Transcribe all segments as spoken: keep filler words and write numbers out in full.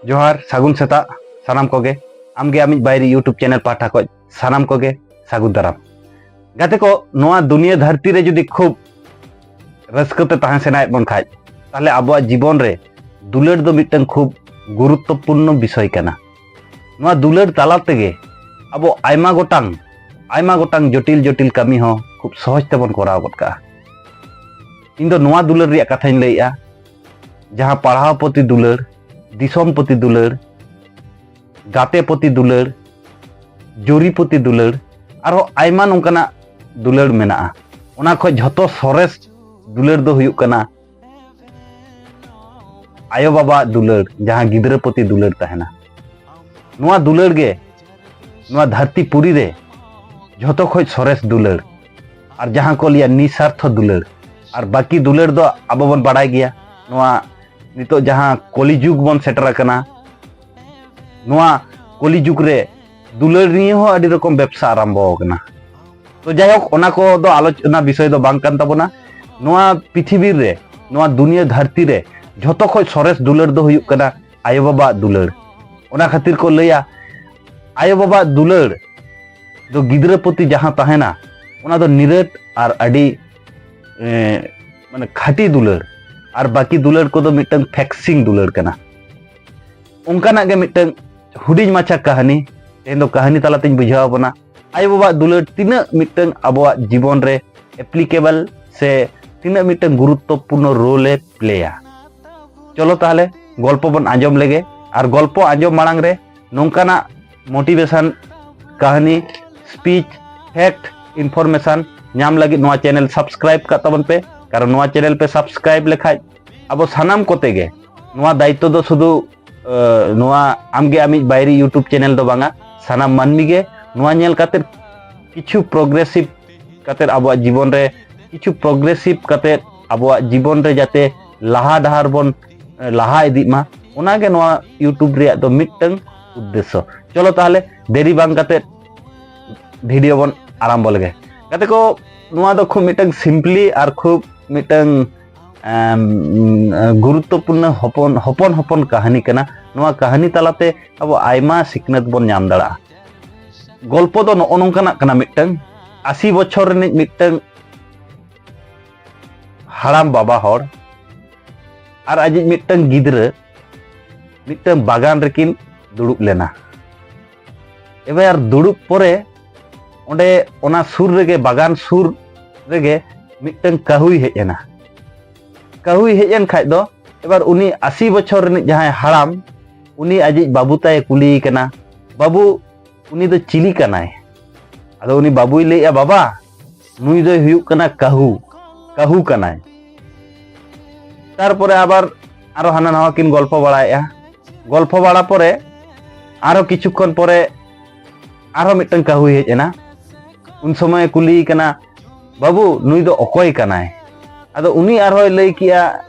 ᱡᱚᱦᱟᱨ, ᱥᱟᱹᱜᱩᱱ ᱥᱮᱛᱟᱜ ᱥᱟᱱᱟᱢ ᱠᱚᱜᱮ᱾ ᱟᱢᱜᱮ ᱟᱢᱤᱡ ᱵᱟᱭᱨᱤ YouTube ᱪᱮᱱᱮᱞ ᱯᱟᱦᱴᱟ ᱠᱷᱚᱱ ᱥᱟᱱᱟᱢ ᱠᱚᱜᱮ ᱥᱟᱹᱜᱩᱱ ᱫᱟᱨᱟᱢ᱾ ᱜᱟᱛᱮ ᱠᱚ, ᱱᱚᱣᱟ ᱫᱩᱱᱤᱭᱟᱹ ᱫᱷᱟᱹᱨᱛᱤ ᱨᱮ ᱡᱩᱫᱤ ᱠᱷᱩᱵ ᱨᱟᱹᱥᱠᱟᱹ ᱛᱮ ᱛᱟᱦᱮᱸ ᱥᱟᱱᱟᱭᱮᱫ ᱵᱚᱱ ᱠᱷᱟᱡ, ᱛᱟᱦᱞᱮ ᱟᱵᱚᱣᱟᱜ ᱡᱤᱵᱚᱱ ᱨᱮ ᱫᱩᱞᱟᱹᱲ ᱫᱚ ᱢᱤᱫᱴᱟᱝ ᱠᱷᱩᱵ ᱜᱩᱨᱩᱛᱛᱚᱯᱩᱨᱱᱚ ᱵᱤᱥᱚᱭ ᱠᱟᱱᱟ᱾ ᱱᱚᱣᱟ ᱫᱩᱞᱟᱹᱲ ᱛᱟᱞᱟ ᱛᱮᱜᱮ ᱟᱵᱚ ᱟᱭᱢᱟ ᱜᱚᱴᱟᱝ, ᱟᱭᱢᱟ ᱜᱚᱴᱟᱝ ᱡᱚᱴᱤᱞ ᱡᱚᱴᱤᱞ ᱠᱟᱹᱢᱤ ᱦᱚᱸ ᱠᱷᱩᱵ ᱥᱚᱦᱚᱡ ᱛᱮᱵᱚᱱ ᱠᱚᱨᱟᱣ ᱜᱚᱫ ᱠᱟᱜᱼᱟ᱾ ᱤᱧ ᱫᱚ ᱱᱚᱣᱟ ᱫᱩᱞᱟᱹᱲ ᱨᱮᱭᱟᱜ ᱠᱟᱛᱷᱟᱧ ᱞᱟᱹᱭᱮᱜᱼᱟ, ᱡᱟᱦᱟᱸ ᱯᱟᱲᱦᱟᱣ ᱯᱨᱚᱛᱤ ᱫᱩᱞᱟᱹᱲ, ᱫᱤᱥᱚᱢ ᱯᱨᱚᱛᱤ ᱫᱩᱞᱟᱹᱲ, ᱜᱟᱛᱮ ᱯᱨᱚᱛᱤ ᱫᱩᱞᱟᱹᱲ, ᱡᱩᱨᱤ ᱯᱨᱚᱛᱤ ᱫᱩᱞᱟᱹᱲ, ᱟᱨᱦᱚᱸ ᱟᱭᱢᱟ ᱱᱚᱝᱠᱟᱱᱟᱜ ᱫᱩᱞᱟᱹᱲ ᱢᱮᱱᱟᱜᱼᱟ᱾ ᱚᱱᱟ ᱠᱷᱚᱡ ᱡᱷᱚᱛᱚ ᱥᱚᱨᱮᱥ ᱫᱩᱞᱟᱹᱲ ᱫᱚ ᱦᱩᱭᱩᱜ ᱠᱟᱱᱟ ᱟᱭᱳ ᱵᱟᱵᱟᱣᱟᱜ ᱫᱩᱞᱟᱹᱲ, ᱡᱟᱦᱟᱸ ᱜᱤᱫᱽᱨᱟᱹ ᱯᱨᱚᱛᱤ ᱫᱩᱞᱟᱹᱲ ᱛᱟᱦᱮᱱᱟ᱾ ᱱᱚᱣᱟ ᱫᱩᱞᱟᱹᱲ ᱜᱮ ᱱᱚᱣᱟ ᱫᱷᱟᱹᱨᱛᱤ ᱯᱩᱨᱤ ᱨᱮ ᱡᱷᱚᱛᱚ ᱠᱷᱚᱡ ᱥᱚᱨᱮᱥ ᱫᱩᱞᱟᱹᱲ, ᱟᱨ ᱡᱟᱦᱟᱸ ᱠᱚ ᱞᱟᱹᱭᱟ ᱱᱤᱥᱟᱨᱛᱷᱚ ᱫᱩᱞᱟᱹᱲ᱾ ᱟᱨ ᱵᱟᱹᱠᱤ ᱫᱩᱞᱟᱹᱲ ᱫᱚ ᱟᱵᱚ ᱵᱚᱱ ᱵᱟᱲᱟᱭ ᱜᱮᱭᱟ, ᱱᱚᱣᱟ ᱱᱤᱛᱚᱜ ᱡᱟᱦᱟᱸ ᱠᱚᱞᱤ ᱡᱩᱜᱽ ᱵᱚᱱ ᱥᱮᱴᱮᱨ ᱟᱠᱟᱱᱟ, ᱱᱚᱣᱟ ᱠᱚᱞᱤ ᱡᱩᱜᱽ ᱨᱮ ᱫᱩᱞᱟᱹᱲ ᱱᱤᱭᱮ ᱦᱚᱸ ᱟᱹᱰᱤ ᱨᱚᱠᱚᱢ ᱵᱮᱵᱽᱥᱟ ᱟᱨᱟᱢᱵᱚ ᱟᱠᱟᱱᱟ᱾ ᱛᱚ ᱡᱟᱭᱦᱳᱠ, ᱚᱱᱟ ᱠᱚ ᱫᱚ ᱟᱞᱳᱪᱚᱱᱟ ᱵᱤᱥᱚᱭ ᱫᱚ ᱵᱟᱝ ᱠᱟᱱ ᱛᱟᱵᱚᱱᱟ᱾ ᱱᱚᱣᱟ ᱯᱨᱤᱛᱷᱤᱵᱤ ᱨᱮ, ᱱᱚᱣᱟ ᱫᱩᱱᱤᱭᱟᱹ ᱫᱷᱟᱹᱨᱛᱤ ᱨᱮ ᱡᱷᱚᱛᱚ ᱠᱷᱚᱡ ᱥᱚᱨᱮᱥ ᱫᱩᱞᱟᱹᱲ ᱫᱚ ᱦᱩᱭᱩᱜ ᱠᱟᱱᱟ ᱟᱭᱳ ᱵᱟᱵᱟᱣᱟᱜ ᱫᱩᱞᱟᱹᱲ᱾ ᱚᱱᱟ ᱠᱷᱟᱹᱛᱤᱨ ᱠᱚ ᱞᱟᱹᱭᱟ, ᱟᱭᱳ ᱵᱟᱵᱟᱣᱟᱜ ᱫᱩᱞᱟᱹᱲ ᱫᱚ ᱜᱤᱫᱽᱨᱟᱹ ᱯᱨᱚᱛᱤ ᱡᱟᱦᱟᱸ ᱛᱟᱦᱮᱱᱟ, ᱚᱱᱟ ᱫᱚ ᱱᱤᱨᱟᱹᱴ ᱟᱨ ᱟᱹᱰᱤ, ᱮ, ᱢᱟᱱᱮ ᱠᱷᱟᱹᱴᱤ ᱫᱩᱞᱟᱹᱲ, ᱟᱨ ᱵᱟᱹᱠᱤ ᱫᱩᱞᱟᱹᱲ ᱠᱚᱫᱚ ᱢᱤᱫᱴᱟᱝ ᱯᱷᱮᱠᱥᱤᱝ ᱫᱩᱞᱟᱹᱲ ᱠᱟᱱᱟ᱾ ᱚᱱᱠᱟᱱᱟᱜ ᱜᱮ ᱢᱤᱫᱴᱟᱝ ᱦᱩᱰᱤᱧ ᱢᱟᱪᱷᱟ ᱠᱟᱹᱦᱱᱤ ᱛᱮᱦᱮᱧ ᱫᱚ ᱠᱟᱹᱦᱱᱤ ᱛᱟᱞᱟᱛᱮᱧ ᱵᱩᱡᱷᱟᱹᱣ ᱟᱵᱚᱱᱟ᱾ ᱟᱭᱳ ᱵᱟᱵᱟᱣᱟᱜ ᱫᱩᱞᱟᱹᱲ ᱛᱤᱱᱟᱹᱜ ᱢᱤᱫᱴᱟᱝ ᱟᱵᱚᱣᱟᱜ ᱡᱤᱵᱚᱱ ᱨᱮ ᱮᱯᱞᱤᱠᱮᱵᱚᱞ ᱥᱮ ᱛᱤᱱᱟᱹᱜ ᱢᱤᱫᱴᱟᱝ ᱜᱩᱨᱩᱛᱛᱚᱯᱩᱨᱱᱚ ᱨᱳᱞ ᱮ ᱯᱞᱮᱭᱟ᱾ ᱪᱚᱞᱚ ᱛᱟᱦᱞᱮ ᱜᱚᱞᱯᱚ ᱵᱚᱱ ᱟᱸᱡᱚᱢ ᱞᱮᱜᱮ, ᱟᱨ ᱜᱚᱞᱯᱚ ᱟᱸᱡᱚᱢ ᱢᱟᱲᱟᱝ ᱨᱮ ᱱᱚᱝᱠᱟᱱᱟᱜ ᱢᱳᱴᱤᱵᱷᱮᱥᱚᱱ ᱠᱟᱹᱦᱱᱤ, ᱥᱯᱤᱪ, ᱯᱷᱮᱠᱴ, ᱤᱱᱯᱷᱚᱨᱢᱮᱥᱚᱱ ᱧᱟᱢ ᱞᱟᱹᱜᱤᱫ ᱱᱚᱣᱟ ᱪᱮᱱᱮᱞ ᱥᱟᱵᱥᱠᱨᱟᱭᱤᱵ ᱠᱟᱜ ᱛᱟᱵᱚᱱ ᱯᱮ, ᱠᱟᱨᱚᱱ ᱱᱚᱣᱟ ᱪᱮᱱᱮᱞ ᱯᱮ ᱥᱟᱵᱥᱠᱨᱟᱭᱤᱵ ᱞᱮᱠᱷᱟᱡ ᱟᱵᱚ ᱥᱟᱱᱟᱢ ᱠᱚᱛᱮ ᱜᱮ ᱱᱚᱣᱟ ᱫᱟᱭᱤᱛᱛᱚ ᱫᱚ ᱥᱩᱫᱷᱩ, ᱮ, ᱱᱚᱣᱟ ᱟᱢᱜᱮ ᱟᱢᱤᱡ ᱵᱟᱭᱨᱤ YouTube ᱪᱮᱱᱮᱞ ᱫᱚ ᱵᱟᱝᱟ, ᱥᱟᱱᱟᱢ ᱢᱟᱹᱱᱢᱤ ᱜᱮ ᱱᱚᱣᱟ ᱧᱮᱞ ᱠᱟᱛᱮ ᱠᱤᱪᱷᱩ ᱯᱨᱳᱜᱨᱮᱥᱤᱵᱷ ᱠᱟᱛᱮ ᱟᱵᱚᱣᱟᱜ ᱡᱤᱵᱚᱱ ᱨᱮ ᱠᱤᱪᱷᱩ ᱯᱨᱳᱜᱨᱮᱥᱤᱵᱷ ᱠᱟᱛᱮ ᱟᱵᱚᱣᱟᱜ ᱡᱤᱵᱚᱱ ᱨᱮ ᱡᱟᱛᱮ ᱞᱟᱦᱟ ᱰᱟᱦᱟᱨ ᱵᱚᱱ, ᱮ, ᱞᱟᱦᱟ ᱤᱫᱤᱜ ᱢᱟ, ᱚᱱᱟᱜᱮ ᱱᱚᱣᱟ YouTube ᱨᱮᱭᱟᱜ ᱫᱚ ᱢᱤᱫᱴᱟᱝ ᱩᱫᱽᱫᱮᱥᱥᱚ᱾ ᱪᱚᱞᱚ ᱛᱟᱦᱞᱮ ᱫᱮᱨᱤ ᱵᱟᱝ ᱠᱟᱛᱮ ᱵᱷᱤᱰᱤᱭᱳ ᱵᱚᱱ ᱟᱨᱟᱢᱵᱚ ᱞᱮᱜᱮ᱾ ᱜᱟᱛᱮ ᱠᱚ, ᱱᱚᱣᱟ ᱫᱚ ᱠᱷᱩᱵ ᱢᱤᱫᱴᱟᱝ ᱥᱤᱢᱯᱞᱤ ᱟᱨ ᱠᱷᱩᱵ ᱢᱤᱫᱴᱟᱝ ᱮᱢ, ᱜᱩᱨᱩᱛᱛᱚᱯᱩᱨᱱᱚ ᱦᱚᱯᱚᱱ ᱦᱚᱯᱚᱱ ᱦᱚᱯᱚᱱ ᱠᱟᱹᱦᱱᱤ ᱠᱟᱱᱟ᱾ ᱱᱚᱣᱟ ᱠᱟᱹᱦᱱᱤ ᱛᱟᱞᱟᱛᱮ ᱟᱵᱚ ᱟᱭᱢᱟ ᱥᱤᱠᱷᱱᱟᱹᱛ ᱵᱚᱱ ᱧᱟᱢ ᱫᱟᱲᱮᱭᱟᱜᱼᱟ᱾ ᱜᱚᱞᱯᱚ ᱫᱚ ᱱᱚᱜᱼᱚ ᱱᱚᱝᱠᱟᱱᱟᱜ ᱠᱟᱱᱟ᱾ ᱢᱤᱫᱴᱟᱝ ᱟᱥᱤ ᱵᱚᱪᱷᱚᱨ ᱨᱤᱱᱤᱡ ᱢᱤᱫᱴᱟᱝ ᱦᱟᱲᱟᱢ ᱵᱟᱵᱟ ᱦᱚᱲ ᱟᱨ ᱟᱡᱤᱡ ᱢᱤᱫᱴᱟᱝ ᱜᱤᱫᱽᱨᱟᱹ ᱢᱤᱫᱴᱟᱝ ᱵᱟᱜᱟᱱ ᱨᱮᱠᱤᱱ ᱫᱩᱲᱩᱵ ᱞᱮᱱᱟ᱾ ᱮᱵᱟᱨ ᱫᱩᱲᱩᱵ ᱯᱚᱨᱮ ᱚᱸᱰᱮ ᱚᱱᱟ ᱥᱩᱨ ᱨᱮᱜᱮ, ᱵᱟᱜᱟᱱ ᱥᱩᱨ ᱨᱮᱜᱮ ᱢᱤᱫᱴᱟᱝ ᱠᱟᱹᱦᱩᱭ ᱦᱮᱡ ᱮᱱᱟ᱾ ᱠᱟᱹᱦᱩᱭ ᱦᱮᱡ ᱮᱱ ᱠᱷᱟᱡ ᱫᱚ, ᱮᱵᱟᱨ ᱩᱱᱤ ᱟᱥᱤ ᱵᱚᱪᱷᱚᱨ ᱨᱤᱱᱤᱡ ᱡᱟᱦᱟᱸᱭ ᱦᱟᱲᱟᱢ, ᱩᱱᱤ ᱟᱡᱤᱡ ᱵᱟᱹᱵᱩ ᱛᱟᱭ ᱠᱩᱞᱤᱭᱮ ᱠᱟᱱᱟ, "ᱵᱟᱹᱵᱩ, ᱩᱱᱤ ᱫᱚ ᱪᱤᱞᱤ ᱠᱟᱱᱟᱭ?" ᱟᱫᱚ ᱩᱱᱤ ᱵᱟᱹᱵᱩᱭ ᱞᱟᱹᱭᱮᱜᱼᱟ, "ᱵᱟᱵᱟ, ᱱᱩᱭ ᱫᱚᱭ ᱦᱩᱭᱩᱜ ᱠᱟᱱᱟ ᱠᱟᱹᱦᱩ, ᱠᱟᱹᱦᱩ ᱠᱟᱱᱟᱭ᱾" ᱛᱟᱨᱯᱚᱨᱮ ᱟᱵᱟᱨ ᱟᱨᱚ ᱦᱟᱱᱟ ᱱᱟᱣᱟ ᱠᱤᱱ ᱜᱚᱞᱯᱷᱚ ᱵᱟᱲᱟᱭᱮᱜᱼᱟ᱾ ᱜᱚᱞᱯᱷᱚ ᱵᱟᱲᱟ ᱯᱚᱨᱮ ᱟᱨᱚ ᱠᱤᱪᱷᱩ ᱠᱷᱚᱱ ᱯᱚᱨᱮ ᱟᱨᱦᱚᱸ ᱢᱤᱫᱴᱟᱝ ᱠᱟᱹᱦᱩᱭ ᱦᱮᱡ ᱮᱱᱟ᱾ ᱩᱱ ᱥᱚᱢᱚᱭᱮ ᱠᱩᱞᱤᱭᱮ ᱠᱟᱱᱟ, "ᱵᱟᱹᱵᱩ, ᱱᱩᱭ ᱫᱚ ᱚᱠᱚᱭ ᱠᱟᱱᱟᱭ?" ᱟᱫᱚ ᱩᱱᱤ ᱟᱨᱦᱚᱸᱭ ᱞᱟᱹᱭ ᱠᱮᱜᱼᱟ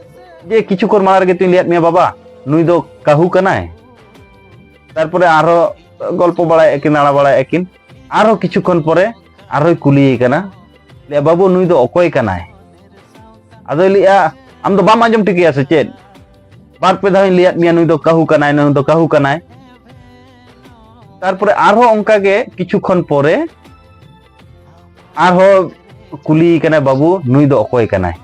ᱡᱮ, "ᱠᱤᱪᱷᱩ ᱠᱷᱚᱱ ᱢᱟᱲᱟᱝ ᱨᱮᱜᱮ ᱛᱩᱧ ᱞᱟᱹᱭᱟᱫ ᱢᱮᱭᱟ ᱵᱟᱵᱟ, ᱱᱩᱭ ᱫᱚ ᱠᱟᱹᱦᱩ ᱠᱟᱱᱟᱭ᱾" ᱛᱟᱨᱯᱚᱨᱮ ᱟᱨᱦᱚᱸ ᱜᱚᱞᱯᱚ ᱵᱟᱲᱟᱭᱮᱫ ᱠᱤᱱ, ᱫᱟᱬᱟ ᱵᱟᱲᱟᱭᱮᱫ ᱠᱤᱱ᱾ ᱟᱨᱦᱚᱸ ᱠᱤᱪᱷᱩ ᱠᱷᱚᱱ ᱯᱚᱨᱮ ᱟᱨᱦᱚᱸᱭ ᱠᱩᱞᱤᱭᱮ ᱠᱟᱱᱟ, ᱞᱟᱹᱭᱟ, "ᱵᱟᱹᱵᱩ, ᱱᱩᱭ ᱫᱚ ᱚᱠᱚᱭ ᱠᱟᱱᱟᱭ?" ᱟᱫᱚᱭ ᱞᱟᱹᱭᱮᱜᱼᱟ, "ᱟᱢ ᱫᱚ ᱵᱟᱢ ᱟᱸᱡᱚᱢ ᱴᱷᱤᱠᱮᱭᱟ ᱥᱮ ᱪᱮᱫ? ᱵᱟᱨ ᱯᱮ ᱫᱷᱟᱣᱤᱧ ᱞᱟᱹᱭᱟᱫ ᱢᱮᱭᱟ, ᱱᱩᱭ ᱫᱚ ᱠᱟᱹᱦᱩ ᱠᱟᱱᱟᱭ, ᱱᱩᱭ ᱫᱚ ᱠᱟᱹᱦᱩ ᱠᱟᱱᱟᱭ᱾" ᱛᱟᱨᱯᱚᱨᱮ ᱟᱨᱦᱚᱸ ᱚᱱᱠᱟ ᱜᱮ ᱠᱤᱪᱷᱩ ᱠᱷᱚᱱ ᱯᱚᱨᱮ ᱟᱨᱦᱚᱸ ᱠᱩᱞᱤᱭᱮ ᱠᱟᱱᱟᱭ, "ᱵᱟᱹᱵᱩ, ᱱᱩᱭ ᱫᱚ ᱚᱠᱚᱭ ᱠᱟᱱᱟᱭ?"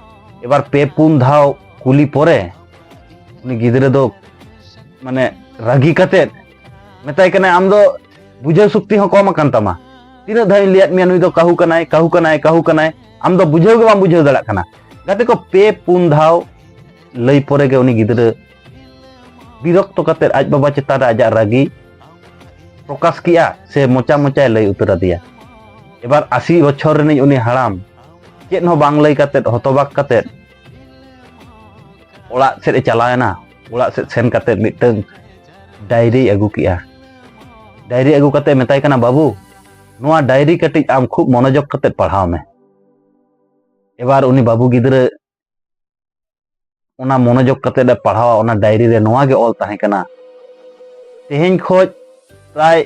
ᱮᱵᱟᱨ ᱯᱮ ᱯᱩᱱ ᱫᱷᱟᱣ ᱠᱩᱞᱤ ᱯᱚᱨᱮ ᱩᱱᱤ ᱜᱤᱫᱽᱨᱟᱹ ᱫᱚ ᱢᱟᱱᱮ ᱨᱟᱹᱜᱤ ᱠᱟᱛᱮᱫ ᱢᱮᱛᱟᱭ ᱠᱟᱱᱟᱭ, "ᱟᱢ ᱫᱚ ᱵᱩᱡᱷᱟᱹᱣ ᱥᱚᱠᱛᱤ ᱦᱚᱸ ᱠᱚᱢ ᱟᱠᱟᱱ ᱛᱟᱢᱟ᱾ ᱛᱤᱱᱟᱹᱜ ᱫᱷᱟᱣ ᱤᱧ ᱞᱟᱹᱭᱟᱫ ᱢᱮᱭᱟ, ᱱᱩᱭ ᱫᱚ ᱠᱟᱹᱦᱩ ᱠᱟᱱᱟᱭ, ᱠᱟᱹᱦᱩ ᱠᱟᱱᱟᱭ, ᱠᱟᱹᱦᱩ ᱠᱟᱱᱟᱭ, ᱟᱢ ᱫᱚ ᱵᱩᱡᱷᱟᱹᱣ ᱜᱮ ᱵᱟᱢ ᱵᱩᱡᱷᱟᱹᱣ ᱫᱟᱲᱮᱭᱟᱜ ᱠᱟᱱᱟ?" ᱜᱟᱛᱮ ᱠᱚ, ᱯᱮ ᱯᱩᱱ ᱫᱷᱟᱣ ᱞᱟᱹᱭ ᱯᱚᱨᱮ ᱜᱮ ᱩᱱᱤ ᱜᱤᱫᱽᱨᱟᱹ ᱵᱤᱨᱚᱠᱛᱚ ᱠᱟᱛᱮᱫ ᱟᱡ ᱵᱟᱵᱟ ᱪᱮᱛᱟᱱ ᱨᱮ ᱟᱡᱟᱜ ᱨᱟᱹᱜᱤ ᱯᱨᱚᱠᱟᱥ ᱠᱮᱜᱼᱟ ᱥᱮ ᱢᱚᱪᱟ ᱢᱚᱪᱟᱭ ᱞᱟᱹᱭ ᱩᱛᱟᱹᱨ ᱟᱫᱮᱭᱟ᱾ ᱮᱵᱟᱨ ᱟᱥᱤ ᱵᱚᱪᱷᱚᱨ ᱨᱤᱱᱤᱡ ᱩᱱᱤ ᱦᱟᱲᱟᱢ ᱪᱮᱫ ᱦᱚᱸ ᱵᱟᱝ ᱞᱟᱹᱭ ᱠᱟᱛᱮᱫ, ᱦᱚᱛᱚᱵᱟᱠ ᱠᱟᱛᱮᱫ ᱚᱲᱟᱜ ᱥᱮᱫ ᱮ ᱪᱟᱞᱟᱣ ᱮᱱᱟ᱾ ᱚᱲᱟᱜ ᱥᱮᱫ ᱥᱮᱱ ᱠᱟᱛᱮᱫ ᱢᱤᱫᱴᱟᱝ ᱰᱟᱭᱨᱤᱭ ᱟᱹᱜᱩ ᱠᱮᱜᱼᱟ᱾ ᱰᱟᱭᱨᱤ ᱟᱹᱜᱩ ᱠᱟᱛᱮᱫ ᱢᱮᱛᱟᱭ ᱠᱟᱱᱟ, "ᱵᱟᱹᱵᱩ, ᱱᱚᱣᱟ ᱰᱟᱭᱨᱤ ᱠᱟᱹᱴᱤᱡ ᱟᱢ ᱠᱷᱩᱵ ᱢᱚᱱᱚᱡᱳᱜᱽ ᱠᱟᱛᱮᱫ ᱯᱟᱲᱦᱟᱣ ᱢᱮ᱾" ᱮᱵᱟᱨ ᱩᱱᱤ ᱵᱟᱹᱵᱩ ᱜᱤᱫᱽᱨᱟᱹ ᱚᱱᱟ ᱢᱚᱱᱚᱡᱳᱜᱽ ᱠᱟᱛᱮᱫ ᱮ ᱯᱟᱲᱦᱟᱣᱟ᱾ ᱚᱱᱟ ᱰᱟᱭᱨᱤ ᱨᱮ ᱱᱚᱣᱟ ᱜᱮ ᱚᱞ ᱛᱟᱦᱮᱸ ᱠᱟᱱᱟ, ᱛᱮᱦᱮᱧ ᱠᱷᱚᱡ ᱯᱨᱟᱭ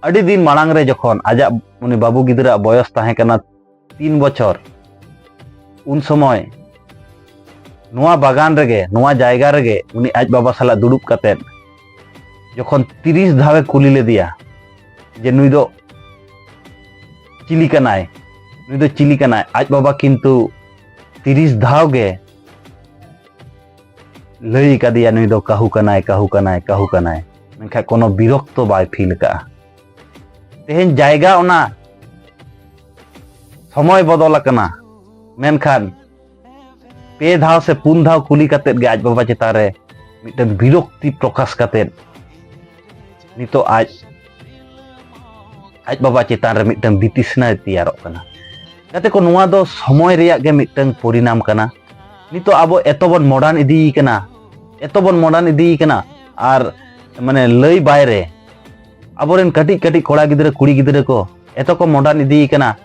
ᱟᱹᱰᱤ ᱫᱤᱱ ᱢᱟᱲᱟᱝ ᱨᱮ ᱡᱚᱠᱷᱚᱱ ᱟᱡᱟᱜ, ᱩᱱᱤ ᱵᱟᱹᱵᱩ ᱜᱤᱫᱽᱨᱟᱹᱣᱟᱜ ᱵᱚᱭᱚᱥ ᱛᱟᱦᱮᱸ ᱠᱟᱱᱟ ᱛᱤᱱ ᱵᱚᱪᱷᱚᱨ, ᱩᱱ ᱥᱚᱢᱚᱭ ᱱᱚᱣᱟ ᱵᱟᱜᱟᱱ ᱨᱮᱜᱮ, ᱱᱚᱣᱟ ᱡᱟᱭᱜᱟ ᱨᱮᱜᱮ ᱩᱱᱤ ᱟᱡ ᱵᱟᱵᱟ ᱥᱟᱞᱟᱜ ᱫᱩᱲᱩᱵ ᱠᱟᱛᱮᱫ ᱡᱚᱠᱷᱚᱱ ᱛᱤᱨᱤᱥ ᱫᱷᱟᱣᱮ ᱠᱩᱞᱤ ᱞᱮᱫᱮᱭᱟ ᱡᱮ ᱱᱩᱭ ᱫᱚ ᱪᱤᱞᱤ ᱠᱟᱱᱟᱭ, ᱱᱩᱭ ᱫᱚ ᱪᱤᱞᱤ ᱠᱟᱱᱟᱭ, ᱟᱡ ᱵᱟᱵᱟ ᱠᱤᱱᱛᱩ ᱛᱤᱨᱤᱥ ᱫᱷᱟᱣ ᱜᱮ ᱞᱟᱹᱭ ᱠᱟᱫᱮᱭᱟ ᱱᱩᱭ ᱫᱚ ᱠᱟᱹᱦᱩ ᱠᱟᱱᱟᱭ, ᱠᱟᱹᱦᱩ ᱠᱟᱱᱟᱭ, ᱠᱟᱹᱦᱩ ᱠᱟᱱᱟᱭ, ᱢᱮᱱᱠᱷᱟᱱ ᱠᱳᱱᱳ ᱵᱤᱨᱚᱠᱛᱚ ᱵᱟᱭ ᱯᱷᱤᱞ ᱟᱠᱟᱫᱼᱟ᱾ ᱛᱮᱦᱮᱧ ᱡᱟᱭᱜᱟ ᱚᱱᱟ ᱥᱚᱢᱚᱭ ᱵᱚᱫᱚᱞ ᱟᱠᱟᱱᱟ, ᱢᱮᱱᱠᱷᱟᱱ ᱯᱮ ᱫᱷᱟᱣ ᱥᱮ ᱯᱩᱱ ᱫᱷᱟᱣ ᱠᱩᱞᱤ ᱠᱟᱛᱮᱫ ᱜᱮ ᱟᱡ ᱵᱟᱵᱟ ᱪᱮᱛᱟᱱ ᱨᱮ ᱢᱤᱫᱴᱟᱝ ᱵᱤᱨᱚᱠᱛᱤ ᱯᱨᱚᱠᱟᱥ ᱠᱟᱛᱮᱫ ᱱᱤᱛᱚᱜ ᱟᱡ, ᱟᱡ ᱵᱟᱵᱟ ᱪᱮᱛᱟᱱ ᱨᱮ ᱢᱤᱫᱴᱟᱝ ᱵᱤᱛᱤᱥᱱᱟᱭ ᱛᱮᱭᱟᱨᱚᱜ ᱠᱟᱱᱟ᱾ ᱜᱟᱛᱮ ᱠᱚ, ᱱᱚᱣᱟ ᱫᱚ ᱥᱚᱢᱚᱭ ᱨᱮᱭᱟᱜ ᱜᱮ ᱢᱤᱫᱴᱟᱝ ᱯᱚᱨᱤᱱᱟᱢ ᱠᱟᱱᱟ᱾ ᱱᱤᱛᱚᱜ ᱟᱵᱚ ᱮᱛᱚ ᱵᱚᱱ ᱢᱚᱰᱟᱨᱱ ᱤᱫᱤᱭ ᱠᱟᱱᱟ, ᱮᱛᱚ ᱵᱚᱱ ᱢᱚᱰᱟᱨᱱ ᱤᱫᱤᱭ ᱠᱟᱱᱟ, ᱟᱨ ᱢᱟᱱᱮ ᱞᱟᱹᱭ ᱵᱟᱭᱨᱮ ᱟᱵᱚᱨᱮᱱ ᱠᱟᱹᱴᱤᱡ ᱠᱟᱹᱴᱤᱡ ᱠᱚᱲᱟ ᱜᱤᱫᱽᱨᱟᱹ, ᱠᱩᱲᱤ ᱜᱤᱫᱽᱨᱟᱹ ᱠᱚ ᱮᱛᱚ ᱠᱚ ᱢᱚᱰᱟᱨᱱ ᱤᱫᱤᱭ ᱠᱟᱱᱟ,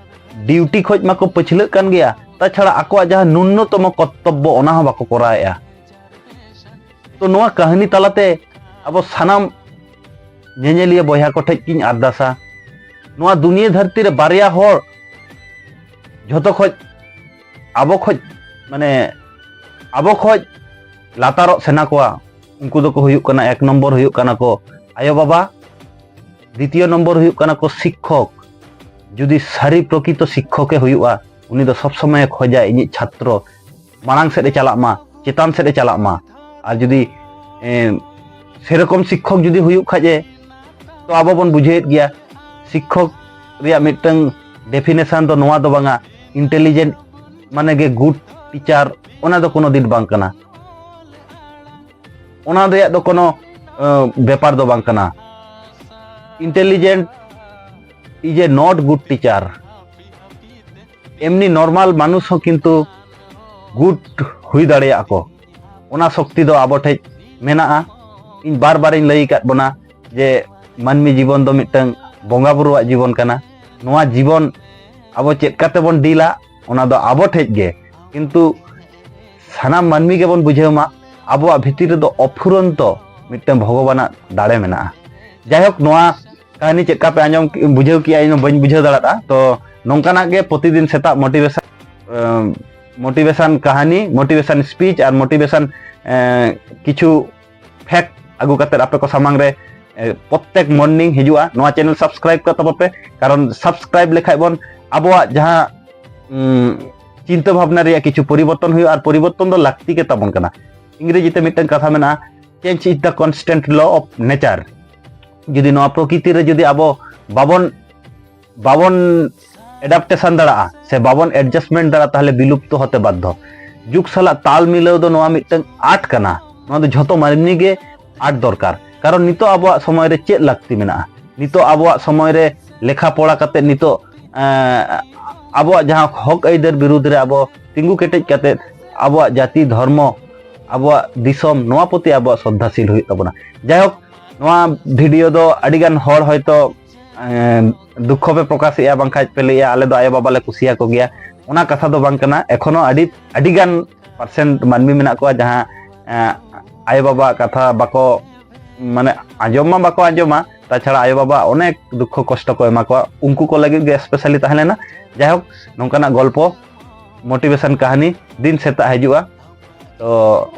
ᱰᱤᱭᱩᱴᱤ ᱠᱷᱚᱡ ᱢᱟᱠᱚ ᱯᱟᱹᱪᱷᱞᱟᱹᱜ ᱠᱟᱱ ᱜᱮᱭᱟ, ᱛᱟᱪᱷᱟᱲᱟ ᱟᱠᱚᱣᱟᱜ ᱡᱟᱦᱟᱸ ᱱᱩᱱᱱᱚᱛᱚᱢᱚ ᱠᱚᱨᱛᱚᱵᱵᱚ ᱚᱱᱟ ᱦᱚᱸ ᱵᱟᱠᱚ ᱠᱚᱨᱟᱣᱮᱫᱼᱟ᱾ ᱛᱚ ᱱᱚᱣᱟ ᱠᱟᱹᱦᱱᱤ ᱛᱟᱞᱟᱛᱮ ᱟᱵᱚ ᱥᱟᱱᱟᱢ ᱧᱮᱧᱮᱞᱤᱭᱟᱹ ᱵᱚᱭᱦᱟ ᱠᱚᱴᱷᱮᱡ ᱜᱤᱧ ᱟᱨᱫᱟᱥᱟ, ᱱᱚᱣᱟ ᱫᱩᱱᱤᱭᱟᱹ ᱫᱷᱟᱹᱨᱛᱤ ᱨᱮ ᱵᱟᱨᱭᱟ ᱦᱚᱲ ᱡᱷᱚᱛᱚ ᱠᱷᱚᱡ, ᱟᱵᱚ ᱠᱷᱚᱡ, ᱢᱟᱱᱮ ᱟᱵᱚ ᱠᱷᱚᱡ ᱞᱟᱛᱟᱨᱚᱜ ᱥᱟᱱᱟ ᱠᱚᱣᱟ, ᱩᱱᱠᱩ ᱫᱚᱠᱚ ᱦᱩᱭᱩᱜ ᱠᱟᱱᱟ, ᱮᱠ ᱱᱚᱢᱵᱚᱨ ᱦᱩᱭᱩᱜ ᱠᱟᱱᱟ ᱠᱚ ᱟᱭᱳᱼᱵᱟᱵᱟ, ᱫᱤᱛᱤᱭᱚ ᱱᱚᱢᱵᱚᱨ ᱦᱩᱭᱩᱜ ᱠᱟᱱᱟ ᱠᱚ ᱥᱤᱠᱠᱷᱚᱠ᱾ ᱡᱩᱫᱤ ᱥᱟᱹᱨᱤ ᱯᱨᱚᱠᱤᱛᱚ ᱥᱤᱠᱠᱷᱚᱠᱮ ᱦᱩᱭᱩᱜᱼᱟ, ᱩᱱᱤ ᱫᱚ ᱥᱚᱵᱽ ᱥᱚᱢᱚᱭᱮ ᱠᱷᱚᱡᱟ ᱤᱧᱤᱡ ᱪᱷᱟᱛᱨᱚ ᱢᱟᱲᱟᱝ ᱥᱮᱫ ᱮ ᱪᱟᱞᱟᱜ ᱢᱟ, ᱪᱮᱛᱟᱱ ᱥᱮᱫ ᱮ ᱪᱟᱞᱟᱜ ᱢᱟ᱾ ᱟᱨ ᱡᱩᱫᱤ, ᱮ, ᱥᱮᱨᱚᱠᱚᱢ ᱥᱤᱠᱠᱷᱚᱠ ᱡᱩᱫᱤ ᱦᱩᱭᱩᱜ ᱠᱷᱟᱡ ᱮ, ᱛᱚ ᱟᱵᱚ ᱵᱚᱱ ᱵᱩᱡᱷᱟᱹᱣᱮᱫ ᱜᱮᱭᱟ, ᱥᱤᱠᱠᱷᱚᱠ ᱨᱮᱭᱟᱜ ᱢᱤᱫᱴᱟᱝ ᱰᱮᱯᱷᱤᱱᱮᱥᱚᱱ ᱫᱚ ᱱᱚᱣᱟ ᱫᱚ ᱵᱟᱝᱟ, ᱤᱱᱴᱮᱞᱤᱡᱮᱱᱴ ᱢᱟᱱᱮ ᱜᱮ ᱜᱩᱰ ᱴᱤᱪᱟᱨ, ᱚᱱᱟ ᱫᱚ ᱠᱳᱱᱳ ᱫᱤᱱ ᱵᱟᱝ ᱠᱟᱱᱟ᱾ ᱚᱱᱟ ᱨᱮᱭᱟᱜ ᱫᱚ ᱠᱳᱱᱳ, ᱮ, ᱵᱮᱯᱟᱨ ᱫᱚ ᱵᱟᱝ ᱠᱟᱱᱟ᱾ Intelligent is a not good teacher. ᱮᱢᱱᱤ ᱱᱚᱨᱢᱟᱞ ᱢᱟᱱᱩᱥ ᱦᱚᱸ ᱠᱤᱱᱛᱩ ᱜᱩᱰ ᱦᱩᱭ ᱫᱟᱲᱮᱭᱟᱜᱼᱟ ᱠᱚ, ᱚᱱᱟ ᱥᱚᱠᱛᱤ ᱫᱚ ᱟᱵᱚ ᱴᱷᱮᱡ ᱢᱮᱱᱟᱜᱼᱟ᱾ ᱤᱧ ᱵᱟᱨ ᱵᱟᱨᱤᱧ ᱞᱟᱹᱭ ᱟᱠᱟᱫ ᱵᱚᱱᱟ ᱡᱮ ᱢᱟᱹᱱᱢᱤ ᱡᱤᱵᱚᱱ ᱫᱚ ᱢᱤᱫᱴᱟᱝ ᱵᱚᱸᱜᱟ ᱵᱩᱨᱩᱣᱟᱜ ᱡᱤᱵᱚᱱ ᱠᱟᱱᱟ᱾ ᱱᱚᱣᱟ ᱡᱤᱵᱚᱱ ᱟᱵᱚ ᱪᱮᱫ ᱠᱟᱛᱮ ᱵᱚᱱ ᱰᱤᱞᱟ, ᱚᱱᱟ ᱫᱚ ᱟᱵᱚ ᱴᱷᱮᱡ ᱜᱮ, ᱠᱤᱱᱛᱩ ᱥᱟᱱᱟᱢ ᱢᱟᱹᱱᱢᱤ ᱜᱮᱵᱚᱱ ᱵᱩᱡᱷᱟᱹᱣ ᱢᱟ ᱟᱵᱚᱣᱟᱜ ᱵᱷᱤᱛᱤᱨ ᱨᱮᱫᱚ ᱚᱯᱷᱩᱨᱚᱱᱛᱚ ᱢᱤᱫᱴᱟᱝ ᱵᱷᱚᱜᱚᱵᱟᱱᱟᱜ ᱫᱟᱲᱮ ᱢᱮᱱᱟᱜᱼᱟ᱾ ᱡᱟᱭᱦᱳᱠ, ᱱᱚᱣᱟ ᱠᱟᱹᱦᱱᱤ ᱪᱮᱫ ᱞᱮᱠᱟ ᱯᱮ ᱟᱸᱡᱚᱢ ᱠᱮ-, ᱵᱩᱡᱷᱟᱹᱣ ᱠᱮᱜᱼᱟ, ᱤᱧ ᱦᱚᱸ ᱵᱟᱹᱧ ᱵᱩᱡᱷᱟᱹᱣ ᱫᱟᱲᱮᱭᱟᱜᱼᱟ᱾ ᱛᱚ ᱱᱚᱝᱠᱟᱱᱟᱜ ᱜᱮ ᱯᱨᱚᱛᱤᱫᱤᱱ ᱥᱮᱛᱟᱜ ᱢᱳᱴᱤᱵᱷᱮᱥᱚᱱ, ᱮᱢ, ᱢᱳᱴᱤᱵᱷᱮᱥᱚᱱ ᱠᱟᱹᱦᱱᱤ, ᱢᱳᱴᱤᱵᱷᱮᱥᱚᱱ ᱥᱯᱤᱪ ᱟᱨ ᱢᱳᱴᱤᱵᱷᱮᱥᱚᱱ ᱠᱤᱪᱷᱩ ᱯᱷᱮᱠᱴ ᱟᱹᱜᱩ ᱠᱟᱛᱮ ᱟᱯᱮ ᱠᱚ ᱥᱟᱢᱟᱝ ᱨᱮ ᱮ, ᱯᱨᱚᱛᱛᱮᱠ ᱢᱚᱨᱱᱤᱝ ᱦᱤᱡᱩᱜᱼᱟ᱾ ᱱᱚᱣᱟ ᱪᱮᱱᱮᱞ ᱥᱟᱵᱥᱠᱨᱟᱭᱤᱵ ᱠᱟᱜ ᱛᱟᱵᱚᱱ ᱯᱮ, ᱠᱟᱨᱚᱱ ᱥᱟᱵᱥᱠᱨᱟᱭᱤᱵ ᱞᱮᱠᱷᱟᱡ ᱵᱚᱱ ᱟᱵᱚᱣᱟᱜ ᱡᱟᱦᱟᱸ ᱩᱢ, ᱪᱤᱱᱛᱟᱹ ᱵᱷᱟᱵᱽᱱᱟ ᱨᱮᱭᱟᱜ ᱠᱤᱪᱷᱩ ᱯᱚᱨᱤᱵᱚᱨᱛᱚᱱ ᱦᱩᱭᱩᱜᱼᱟ, ᱟᱨ ᱯᱚᱨᱤᱵᱚᱨᱛᱚᱱ ᱫᱚ ᱞᱟᱹᱠᱛᱤ ᱜᱮ ᱛᱟᱵᱚᱱ ᱠᱟᱱᱟ᱾ ᱤᱝᱨᱮᱡᱤ ᱛᱮ ᱢᱤᱫᱴᱟᱝ ᱠᱟᱛᱷᱟ ᱢᱮᱱᱟᱜᱼᱟ, "Change is the constant law of nature." ᱡᱩᱫᱤ ᱱᱚᱣᱟ ᱯᱨᱚᱠᱨᱤᱛᱤ ᱨᱮ ᱡᱩᱫᱤ ᱟᱵᱚ ᱵᱟᱵᱚᱱ ᱵᱟᱵᱚᱱ ᱮᱰᱟᱯᱴᱮᱥᱚᱱ ᱫᱟᱲᱮᱭᱟᱜᱼᱟ ᱥᱮ ᱵᱟᱵᱚᱱ ᱮᱰᱡᱟᱥᱴᱢᱮᱱᱴ ᱫᱟᱲᱮᱭᱟᱜᱼᱟ, ᱛᱟᱦᱚᱞᱮ ᱵᱤᱞᱩᱯᱛᱚ ᱦᱚᱛᱮ ᱵᱟᱫᱽᱫᱷᱚ᱾ ᱡᱩᱜᱽ ᱥᱟᱞᱟᱜ ᱛᱟᱞ ᱢᱤᱞᱟᱹᱣ ᱫᱚ ᱱᱚᱣᱟ ᱢᱤᱫᱴᱟᱝ ᱟᱨᱴ ᱠᱟᱱᱟ᱾ ᱱᱚᱣᱟ ᱫᱚ ᱡᱷᱚᱛᱚ ᱢᱟᱹᱱᱢᱤ ᱜᱮ ᱟᱨᱴ ᱫᱚᱨᱠᱟᱨ᱾ ᱠᱟᱨᱚᱱ ᱱᱤᱛᱚᱜ ᱟᱵᱚᱣᱟᱜ ᱥᱚᱢᱚᱭ ᱨᱮ ᱪᱮᱫ ᱞᱟᱹᱠᱛᱤ ᱢᱮᱱᱟᱜᱼᱟ? ᱱᱤᱛᱚᱜ ᱟᱵᱚᱣᱟᱜ ᱥᱚᱢᱚᱭ ᱨᱮ ᱞᱮᱠᱷᱟ ᱯᱚᱲᱟ ᱠᱟᱛᱮ ᱱᱤᱛᱚᱜ, ᱮᱸ, ᱟᱵᱚᱣᱟᱜ ᱡᱟᱦᱟᱸ ᱦᱚᱠ ᱟᱹᱭᱫᱟᱹᱨ ᱵᱤᱨᱩᱫᱽ ᱨᱮ ᱟᱵᱚ ᱛᱤᱸᱜᱩ ᱠᱮᱴᱮᱡ ᱠᱟᱛᱮ ᱟᱵᱚᱣᱟᱜ ᱡᱟᱹᱛᱤ, ᱫᱷᱚᱨᱢᱚ, ᱟᱵᱚᱣᱟᱜ ᱫᱤᱥᱚᱢ, ᱱᱚᱣᱟ ᱯᱨᱚᱛᱤ ᱟᱵᱚᱣᱟᱜ ᱥᱨᱚᱫᱷᱟᱥᱤᱞ ᱦᱩᱭᱩᱜ ᱛᱟᱵᱚᱱᱟ᱾ ᱡᱟᱭᱦᱳᱠ, ᱱᱚᱣᱟ ᱵᱷᱤᱰᱤᱭᱳ ᱫᱚ ᱟᱹᱰᱤᱜᱟᱱ ᱦᱚᱲ ᱦᱚᱭᱛᱳ, ᱮᱸ, ᱫᱩᱠᱠᱷᱚ ᱯᱮ ᱯᱨᱚᱠᱟᱥᱮᱜᱼᱟ, ᱵᱟᱝᱠᱷᱟᱡ ᱯᱮ ᱞᱟᱹᱭᱟ, "ᱟᱞᱮ ᱫᱚ ᱟᱭᱳᱼᱵᱟᱵᱟ ᱞᱮ ᱠᱩᱥᱤᱭᱟᱠᱚ ᱜᱮᱭᱟ", ᱚᱱᱟ ᱠᱟᱛᱷᱟ ᱫᱚ ᱵᱟᱝ ᱠᱟᱱᱟ᱾ ᱮᱠᱷᱚᱱᱳ ᱟᱹᱰᱤ, ᱟᱹᱰᱤᱜᱟᱱ ᱯᱟᱨᱥᱮᱱᱴ ᱢᱟᱹᱱᱢᱤ ᱢᱮᱱᱟᱜ ᱠᱚᱣᱟ ᱡᱟᱦᱟᱸ, ᱮᱸ, ᱟᱭᱳᱼᱵᱟᱵᱟ ᱠᱟᱛᱷᱟ ᱵᱟᱠᱚ, ᱢᱟᱱᱮ, ᱟᱸᱡᱚᱢ ᱢᱟ ᱵᱟᱠᱚ ᱟᱸᱡᱚᱢᱟ, ᱛᱟᱪᱷᱟᱲᱟ ᱟᱭᱳᱼᱵᱟᱵᱟ ᱚᱱᱮᱠ ᱫᱩᱠᱠᱷᱚ ᱠᱚᱥᱴᱚ ᱠᱚ ᱮᱢᱟ ᱠᱚᱣᱟ, ᱩᱱᱠᱩ ᱠᱚ ᱞᱟᱹᱜᱤᱫ ᱜᱮ ᱥᱯᱮᱥᱟᱞᱤ ᱛᱟᱦᱮᱸ ᱞᱮᱱᱟ᱾ ᱡᱟᱭᱦᱳᱠ, ᱱᱚᱝᱠᱟᱱᱟᱜ ᱜᱚᱞᱯᱚ, ᱢᱳᱴᱤᱵᱷᱮᱥᱚᱱ ᱠᱟᱹᱦᱱᱤ ᱫᱤᱱ ᱥᱮᱛᱟᱜ ᱦᱤᱡᱩᱜᱼᱟ᱾ ᱛᱚ,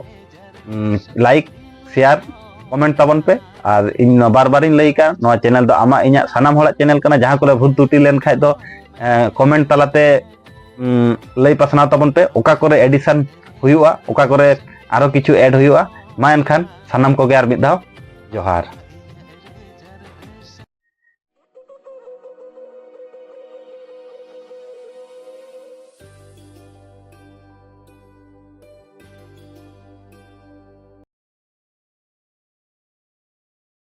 ᱩᱢ, ᱞᱟᱭᱤᱠ, ᱥᱮᱭᱟᱨ, ᱠᱚᱢᱮᱱᱴ ᱛᱟᱵᱚᱱ ᱯᱮ᱾ ᱟᱨ ᱤᱧ ᱱᱚᱣᱟ ᱵᱟᱨ ᱵᱟᱨᱤᱧ ᱞᱟᱹᱭ ᱠᱟᱜᱼᱟ, ᱱᱚᱣᱟ ᱪᱮᱱᱮᱞ ᱫᱚ ᱟᱢᱟᱜ, ᱤᱧᱟᱹᱜ, ᱥᱟᱱᱟᱢ ᱦᱚᱲᱟᱜ ᱪᱮᱱᱮᱞ ᱠᱟᱱᱟ᱾ ᱡᱟᱦᱟᱸ ᱠᱚᱨᱮ ᱵᱷᱩᱞ ᱛᱨᱩᱴᱤ ᱞᱮᱱ ᱠᱷᱟᱡ ᱫᱚ, ᱮᱸ, ᱠᱚᱢᱮᱱᱴ ᱛᱟᱞᱟᱛᱮ, ᱩᱢ, ᱞᱟᱹᱭ ᱯᱟᱥᱱᱟᱣ ᱛᱟᱵᱚᱱ ᱯᱮ᱾ ᱚᱠᱟ ᱠᱚᱨᱮ ᱮᱰᱤᱥᱚᱱ ᱦᱩᱭᱩᱜᱼᱟ, ᱚᱠᱟ ᱠᱚᱨᱮ ᱟᱨᱚ ᱠᱤᱪᱷᱩ ᱮᱰ ᱦᱩᱭᱩᱜᱼᱟ᱾ ᱢᱟ ᱮᱱᱠᱷᱟᱱ ᱥᱟᱱᱟᱢ ᱠᱚᱜᱮ ᱟᱨ ᱢᱤᱫ ᱫᱷᱟᱣ ᱡᱚᱦᱟᱨ᱾